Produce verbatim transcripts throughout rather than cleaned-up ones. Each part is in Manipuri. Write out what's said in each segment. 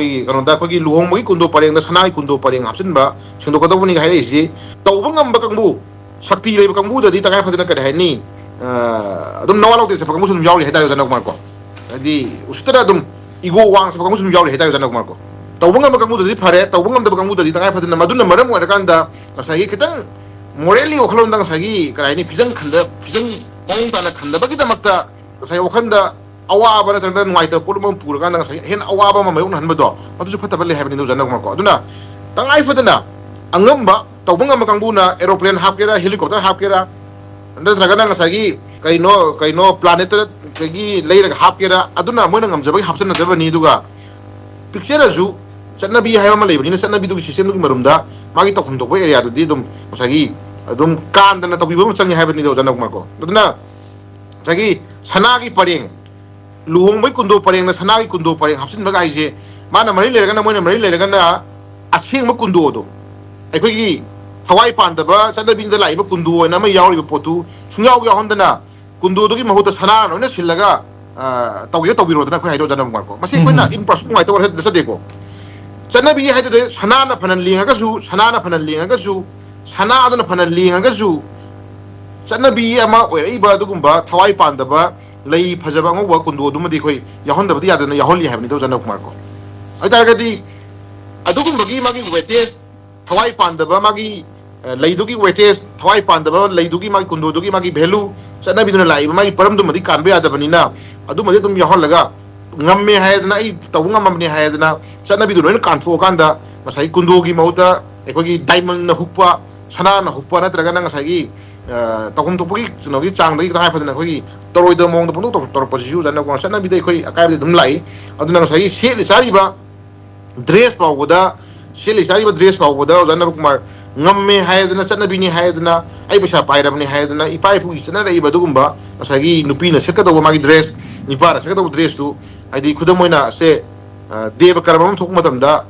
ꯑꯩꯈꯣꯏꯒꯤ ꯀꯩꯅꯣꯗ, ꯑꯩꯈꯣꯏꯒꯤ ꯂꯨꯍꯣꯡꯕꯒꯤ ꯀꯨꯟꯗꯣ ꯄꯔꯦꯡꯗ ꯁꯅꯥꯒꯤ ꯀꯨꯟꯗꯣ ꯄꯔꯦꯡ ꯍꯥꯞꯆꯤꯟꯕ, ꯁꯦꯡꯗꯣꯛꯀꯗꯧꯕꯅꯤꯒ ꯍꯥꯏꯔꯛꯏꯁꯤ, ꯇꯧꯕ ꯉꯝꯕ ꯀꯥꯡꯕꯨ, ꯁꯛꯇꯤ ꯂꯩꯕ ꯀꯥꯡꯕꯨꯗꯗꯤ ꯇꯉꯥꯏ ꯐꯗꯅ, ꯀꯔꯤ ꯍꯥꯏꯅꯤ, ꯑ, ꯑꯗꯨꯝ ꯅꯋꯥ ꯂꯧꯗꯦ ꯆꯠꯄ ꯀꯥꯡꯕꯨꯁꯨ ꯑꯗꯨꯝ ꯌꯥꯎꯔꯤ ꯍꯥꯏꯇꯥꯔꯦ, ꯑꯣꯖꯥ ꯅꯧꯀꯨꯃꯥꯔ ꯀꯣ꯫ ꯍꯥꯏꯗꯤ ꯎꯁꯤꯠꯇꯅ ꯑꯗꯨꯝ ego ꯋꯥꯡ ꯆꯠꯄ ꯀꯥꯡꯕꯨꯁꯨ ꯑꯗꯨꯝ ꯌꯥꯎꯔꯤ ꯍꯥꯏꯇꯥꯔꯦ, ꯑꯣꯖꯥ ꯅꯧꯀꯨꯃꯥꯔ ꯀꯣ꯫ ꯇꯧꯕ ꯉꯝꯕ ꯀꯥꯡꯕꯨꯗꯗꯤ ꯐꯔꯦ, ꯇꯧꯕ ꯉꯝꯗꯕ ꯀꯥꯡꯕꯨꯗꯗꯤ ꯇꯉꯥꯏ ꯐꯗꯅ, ꯃꯗꯨꯅ ꯃꯔꯝ ꯑꯣꯏꯔꯀꯥꯟꯗ ꯉꯁꯥꯏꯒꯤ ꯈꯤꯇꯪ morally ꯋꯥꯈꯜꯂꯣꯟꯗ ꯉꯁꯥꯏꯒꯤ, ꯀꯔꯤ ꯍꯥꯏꯅꯤ, ꯐꯤꯖꯪ ꯈꯟꯗ-, ꯐꯤꯖꯪ ꯃꯑꯣꯡ ꯇꯥꯅ ꯈꯟꯗꯕꯒꯤꯗꯃꯛꯇ ꯉꯁꯥꯏ ꯋꯥꯈꯜꯗ ꯑꯋꯥꯕ ꯅꯠꯇ꯭ꯔꯒ ꯅꯨꯡꯉꯥꯏꯇꯕ ꯄꯣꯠ ꯑꯃ ꯄꯨꯔꯀꯥꯟꯗ ꯉꯁꯥꯏꯒꯤ ꯍꯦꯟꯅ ꯑꯋꯥꯕ ꯑꯃ ꯃꯥꯌꯣꯛꯅꯍꯟꯕꯗꯣ, ꯃꯗꯨꯁꯨ ꯐꯠꯇꯕ ꯂꯩ ꯍꯥꯏꯕꯅꯤ, ꯑꯣꯖꯥ ꯅꯧꯀꯨꯃꯥꯔ ꯀꯣ꯫ ꯑꯗꯨꯅ ꯇꯉꯥꯏ ꯐꯗꯅ ꯑꯉꯝꯕ, ꯇꯧꯕ ꯉꯝꯕ ꯀꯥꯡꯕꯨꯅ aeroplane ꯍꯥꯞꯀꯦꯔꯥ, helicopter ꯍꯥꯞꯀꯦꯔꯥ, ꯅꯠꯇ꯭ꯔꯒꯅ ꯉꯁꯥꯏꯒꯤ ꯀꯩꯅꯣ, ꯀꯩꯅꯣ planetꯇꯒꯤ ꯂꯩꯔꯒ ꯍꯥꯞꯀꯦꯔꯥ, ꯑꯗꯨꯅ ꯃꯣꯏꯅ ꯉꯝꯖꯕꯒꯤ ꯍꯥꯞꯆꯟꯅꯖꯕꯅꯤ꯫ ꯑꯗꯨꯒ ꯄꯤꯛꯆꯔꯁꯨ ꯆꯠꯅꯕꯤ ꯍꯥꯏꯕ ꯑꯃ ꯂꯩꯕꯅꯤꯅ, ꯆꯠꯅꯕꯤꯗꯨꯒꯤ systemꯗꯨꯒꯤ ꯃꯔꯨꯝꯗ ꯃꯥꯒꯤ ꯇꯧꯐꯝ ꯊꯣꯛꯄ areaꯗꯨꯗꯤ ꯑꯗꯨꯝ ꯉꯁꯥꯏꯒꯤ ꯑꯗꯨꯝ ꯀꯥꯟꯗꯅ ꯇꯧꯕꯤꯕ ꯑꯃ ꯆꯪꯉꯦ ꯍꯥꯏꯕꯅꯤꯗ, ꯑꯣꯖꯥ ꯅꯧꯀꯨꯃꯥꯔ ꯀꯣ꯫ ꯑꯗꯨꯅ ꯉꯁꯥꯏꯒꯤ ꯁꯅꯥꯒꯤ ꯄꯔꯦꯡ, ꯂꯨꯍꯣꯡꯕꯒꯤ ꯀꯨꯟꯗꯣ ꯄꯔꯦꯡꯅ ꯁꯅꯥꯒꯤ ꯀꯨꯟꯗꯣ ꯄꯔꯦꯡ ꯍꯥꯞꯆꯤꯟꯕꯒ ꯍꯥꯏꯁꯦ, ꯃꯥꯅ ꯃꯔꯤ ꯂꯩꯔꯒꯅ, ꯃꯣꯏꯅ ꯃꯔꯤ ꯂꯩꯔꯒꯅ, ꯑꯁꯦꯡꯕ ꯀꯨꯟꯗꯣꯗꯣ, ꯑꯩꯈꯣꯏꯒꯤ ꯊꯋꯥꯏ ꯄꯥꯟꯗꯕ ꯆꯠꯅꯕꯤꯗ ꯂꯥꯛꯏꯕ ꯀꯨꯟꯗꯣ ꯑꯣꯏꯅ ꯑꯃ ꯌꯥꯎꯔꯤꯕ ꯄꯣꯠꯇꯨ ꯁꯨꯡꯌꯥꯎ ꯌꯥꯎꯍꯟꯗꯅ, ꯀꯨꯟꯗꯣꯗꯨꯒꯤ ꯃꯍꯨꯠꯇ ꯁꯅꯥꯅ ꯂꯣꯏꯅ ꯁꯤꯜꯂꯒ, ꯑ, ꯇꯧꯒꯦ ꯇꯧꯕꯤꯔꯣꯗꯅ ꯑꯩꯈꯣꯏ ꯍꯥꯏꯗꯣ, ꯑꯣꯖꯥ ꯅꯧꯀꯨꯃꯥꯔ ꯀꯣ꯫ ꯃꯁꯤ ꯑꯩꯈꯣꯏꯅ ꯎꯝ꯫ In person ꯅꯨꯡꯉꯥꯏꯇꯕ ꯋꯥꯔꯤ ꯅꯠꯆꯗꯦꯀꯣ꯫ ꯆꯠꯅꯕꯤ ꯍꯥꯏꯗꯨꯗꯤ ꯁꯅꯥꯅ ꯐꯅ ꯂꯦꯡꯉꯒꯁꯨ, ꯁꯅꯥꯅ ꯐꯅ ꯂꯦꯡꯉꯒꯁꯨ, ꯁꯅꯥꯗꯨꯅ ꯐꯅ ꯂꯦꯡꯉꯒꯁꯨ, ꯆꯠꯅꯕꯤ ꯑꯃ ꯑꯣꯏꯔꯛꯏꯕ ꯑꯗꯨꯒꯨꯝꯕ ꯊꯋꯥꯏ ꯄꯥꯟꯗꯕ ꯂꯩ ꯐꯖꯕ ꯑꯉꯧꯕ ꯀꯨꯟꯗꯣꯗꯨꯃꯗꯤ ꯑꯩꯈꯣꯏ ꯌꯥꯎꯍꯟꯗꯕꯗꯤ ꯌꯥꯗꯅ ꯌꯥꯎꯍꯜꯂꯤ ꯍꯥꯏꯕꯅꯤꯗꯣ, ꯑꯣꯖꯥ ꯅꯧꯀꯨꯃꯥꯔ ꯀꯣ꯫ ꯑꯗꯨ ꯑꯣꯏꯇꯥꯔꯒꯗꯤ ꯑꯗꯨꯒꯨꯝꯕꯒꯤ ꯃꯥꯒꯤ weightage, ꯊꯋꯥꯏ ꯄꯥꯟꯗꯕ ꯃꯥꯒꯤ, ꯑ, ꯂꯩꯗꯨꯒꯤ weightage, ꯊꯋꯥꯏ ꯄꯥꯟꯗꯕ ꯂꯩꯗꯨꯒꯤ ꯃꯥꯒꯤ ꯀꯨꯟꯗꯣꯗꯨꯒꯤ ꯃꯥꯒꯤ value, ꯆꯠꯅꯕꯤꯗꯨꯅ ꯂꯥꯛꯏꯕ ꯃꯥꯒꯤ ꯄꯔꯝꯗꯨꯃꯗꯤ ꯀꯥꯟꯕ ꯌꯥꯗꯕꯅꯤꯅ, ꯑꯗꯨꯃꯗꯤ ꯑꯗꯨꯝ ꯌꯥꯎꯍꯜꯂꯒ, ꯉꯝꯃꯦ ꯍꯥꯏꯗꯅ, ꯑꯩ ꯇꯧꯕ ꯉꯝꯃꯕꯅꯤ ꯍꯥꯏꯗꯅ, ꯆꯠꯅꯕꯤꯗꯨ ꯂꯣꯏꯅ ꯀꯥꯟꯊꯣꯛꯑꯀꯥꯟꯗ ꯉꯁꯥꯏꯒꯤ ꯀꯨꯟꯗꯣꯒꯤ ꯃꯍꯨꯠꯇ ꯑꯩꯈꯣꯏꯒꯤ diamondꯅ ꯍꯨꯛꯄ, ꯁꯅꯥꯅ ꯍꯨꯛꯄ, ꯅꯠꯇ꯭ꯔꯒꯅ ꯉꯁꯥꯏꯒꯤ, ꯑ, ꯇꯧꯐꯝ ꯊꯣꯛꯄꯒꯤ ꯀꯩꯅꯣꯒꯤ ꯆꯥꯡꯗꯒꯤ ꯇꯉꯥꯏ ꯐꯗꯅ ꯑꯩꯈꯣꯏꯒꯤ ꯇꯧꯔꯣꯏꯗꯕ ꯃꯑꯣꯡꯗ ꯄꯪꯇꯧ ꯇꯧ-, ꯇꯧꯔꯛꯄꯁꯤꯁꯨ, ꯑꯣꯖꯥ ꯅꯧꯀꯨꯃꯥꯔ, ꯆꯠꯅꯕꯤꯗ ꯑꯩꯈꯣꯏ ꯑꯀꯥꯏꯕꯗꯤ ꯑꯗꯨꯝ ꯂꯥꯛꯏ꯫ ꯑꯗꯨꯅ ꯉꯁꯥꯏꯒꯤ ꯁꯦꯠꯂꯤ ꯆꯥꯔꯤꯕ dress ꯐꯥꯎꯕꯗ, ꯁꯦꯠꯂꯤ ꯆꯥꯔꯤꯕ dress ꯐꯥꯎꯕꯗ, ꯑꯣꯖꯥ ꯅꯧꯀꯨꯃꯥꯔ, ꯉꯝꯃꯦ ꯍꯥꯏꯗꯅ, ꯆꯠꯅꯕꯤꯅꯤ ꯍꯥꯏꯗꯅ, ꯑꯩ ꯄꯩꯁꯥ ꯄꯥꯏꯔꯕꯅꯤ ꯍꯥꯏꯗꯅ, ꯏꯄꯥ ꯏꯄꯨꯒꯤ ꯆꯠꯅꯔꯛꯏꯕ ꯑꯗꯨꯒꯨꯝꯕ ꯉꯁꯥꯏꯒꯤ ꯅꯨꯄꯤꯅ ꯁꯦꯠꯀꯗꯧꯕ ꯃꯥꯒꯤ dress, ꯅꯨꯄꯥꯅ ꯁꯦꯠꯀꯗꯧꯕ dressꯇꯨ, ꯍꯥꯏꯗꯤ ꯈꯨꯗꯝ ꯑꯣꯏꯅ ꯁꯦ, ꯑ, ꯗꯦꯕ ꯀꯔꯝ ꯑꯃ ꯊꯣꯛꯄ ꯃꯇꯝꯗ,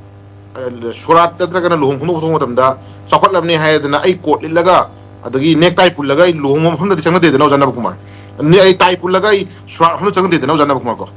ꯑ, ꯁꯣꯔꯥꯠ ꯅꯠꯇ꯭ꯔꯒꯅ ꯂꯨꯍꯣꯡ ꯈꯣꯡꯗꯣꯡꯕ ꯊꯣꯛꯄ ꯃꯇꯝꯗ ꯆꯥꯎꯈꯠꯂꯕꯅꯤ ꯍꯥꯏꯗꯅ ꯑꯩ coat ꯂꯤꯠꯂꯒ ꯑꯗꯒꯤ necktie ꯄꯨꯜꯂꯒ ꯑꯩ ꯂꯨꯍꯣꯡꯕ ꯃꯐꯝꯗꯗꯤ ꯆꯪꯅꯗꯦꯗꯅ, ꯑꯣꯖꯥ ꯅꯧꯀꯨꯃꯥꯔ꯫ ꯑꯗꯨꯅꯤ ꯑꯩ tie ꯄꯨꯜꯂꯒ ꯑꯩ ꯁꯣꯔꯥꯠ ꯃꯐꯝꯗ ꯆꯪꯅꯗꯦꯗꯅ, ꯑꯣꯖꯥ ꯅꯧꯀꯨꯃꯥꯔ ꯀꯣ꯫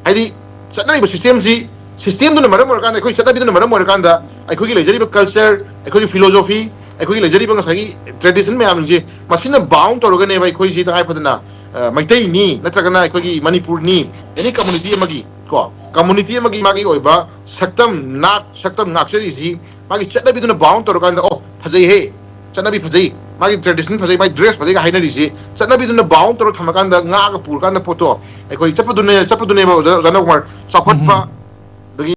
ꯍꯥꯏꯗꯤ ꯆꯠꯅꯔꯤꯕ systemꯁꯤ ꯁꯤꯁꯇꯦꯝꯗꯨꯅ ꯃꯔꯝ ꯑꯣꯏꯔꯀꯥꯟꯗ, ꯑꯩꯈꯣꯏ ꯆꯠꯅꯕꯤꯗꯨꯅ ꯃꯔꯝ ꯑꯣꯏꯔꯀꯥꯟꯗ, ꯑꯩꯈꯣꯏꯒꯤ ꯂꯩꯖꯔꯤꯕ ꯀꯜꯆꯔ, ꯑꯩꯈꯣꯏꯒꯤ ꯐꯤꯂꯣꯖꯣꯐꯤ, ꯑꯩꯈꯣꯏꯒꯤ ꯂꯩꯖꯔꯤꯕ ꯉꯁꯥꯏꯒꯤ ꯇ꯭ꯔꯦꯗꯤꯁꯟ ꯃꯌꯥꯝꯁꯦ, ꯃꯁꯤꯅ ꯕꯥꯎꯟ ꯇꯧꯔꯒꯅꯦꯕ ꯑꯩꯈꯣꯏꯁꯤ ꯇꯉꯥꯏ ꯐꯗꯅ, ꯑ, ꯃꯩꯇꯩꯅꯤ ꯅꯠꯇ꯭ꯔꯒꯅ ꯑꯩꯈꯣꯏꯒꯤ ꯃꯅꯤꯄꯨꯔꯅꯤ, ꯑꯦꯅꯤ ꯀꯝꯃꯨꯅꯤꯇꯤ ꯑꯃꯒꯤ, ꯀꯣ, ꯀꯝꯃꯨꯅꯤꯇꯤ ꯑꯃꯒꯤ ꯃꯥꯒꯤ ꯑꯣꯏꯕ ꯁꯛꯇꯝ, ꯅꯥꯠ, ꯁꯛꯇꯝ ꯉꯥꯛꯆꯔꯤꯁꯤ ꯃꯥꯒꯤ ꯆꯠꯅꯕꯤꯗꯨꯅ ꯕꯥꯎꯟ ꯇꯧꯔꯀꯥꯟꯗ, "ꯑꯣ, ꯐꯖꯩꯍꯦ, ꯆꯠꯅꯕꯤ ꯐꯖꯩ, ꯃꯥꯒꯤ ꯇ꯭ꯔꯦꯗꯤꯁꯟ ꯐꯖꯩ, ꯃꯥꯒꯤ ꯗ꯭ꯔꯦꯁ ꯐꯖꯩꯒ ꯍꯥꯏꯅꯔꯤꯁꯤ", ꯆꯠꯅꯕꯤꯗꯨꯅ ꯕꯥꯎꯟ ꯇꯧꯔ ꯊꯝꯃꯀꯥꯟꯗ ꯉꯥꯛꯑꯒ ꯄꯨꯔꯀꯥꯟꯗ ꯄꯣꯠꯇꯣ ꯑꯩꯈꯣꯏ ꯆꯠꯄꯗꯨꯅꯦ, ꯆꯠꯄꯗꯨꯅꯦꯕ ꯑꯣꯖꯥ, ꯑꯣꯖꯥ ꯅꯧꯀꯨꯃꯥꯔ, ꯆꯥꯎꯈꯠꯄ, ꯎꯝ꯫